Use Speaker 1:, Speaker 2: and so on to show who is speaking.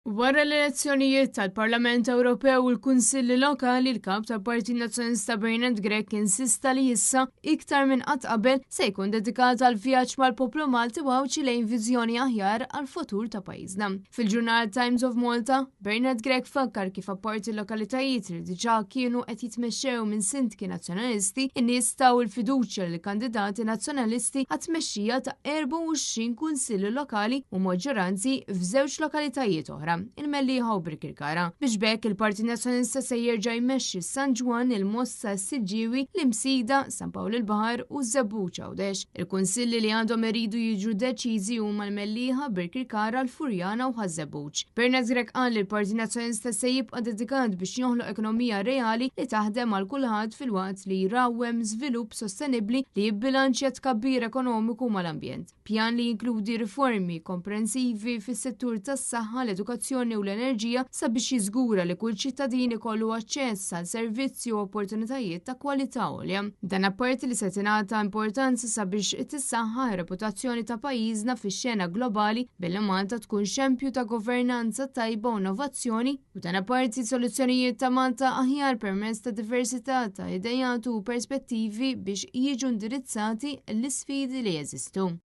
Speaker 1: Wara l-elezzjonijiet tal-Parlament Ewropew u l-Kunsilli Lokali, l-Kap tal-Partit Nazzjonalista Bernard Grech insista li issa, iktar minn qatt qabel, se jkun dedikat għal vjaġġ mal-poplu Malti u Għawdxi lejn viżjoni aħjar għall-futur ta' pajjiżna. Fil-ġurnal Times of Malta, Bernard Grech fakkar kif apparti l-lokalitajiet li diġà kienu qed jitmexxew minn sindki Nazzjonalisti, in-nies taw il-fiduċja lill-kandidati Nazzjonalisti għat-tmexxija ta' 24 kunsill lokali u maġġoranzi f'żewġ lokalitajiet oħra, il-Mellieħa u Birkirkara. Biex b'hekk il-Partit Nazzjonalista se jerġa' jmexxi San Ġwann, il-Mosta, s-Siġġiewi, l-Imsida, San Pawl il-Baħar u ż-Żebbuġ Għawdex. Il-kunsilli li għandhom iridu jiġu deċiżi huma l-Mellieħa, Birkirkara, l-Furjana u Ħaż-Żebbuġ. Bernard Grech qal li l-Partit Nazzjonalista se jibqa' dedikat biex joħloq ekonomija reali li taħdem għal kulħadd filwaqt li jrawwem żvilupp sostenibbli li jibbilanċja tkabbir ekonomiku mal-ambjent. Pjan li jinkludi riformi komprensivi fis-settur tas-saħħa, l-edukazzjoni u l-enerġija sabiex jiżgura li kull ċittadin ikollu aċċess għal servizzi u opportunitajiet ta' kwalità għolja. Dan apparti li se tingħata importanza sabiex tissaħħaħ ir-reputazzjoni ta' pajjiżna fix-xena globali billi Malta tkun xempju ta' governanza tajba u innovazzjoni u dan apparti soluzzjonijiet ta' Malta aħjar permezz ta' diversità ta' idejat u perspettivi biex jiġu indirizzati l-isfidi li jeżistu.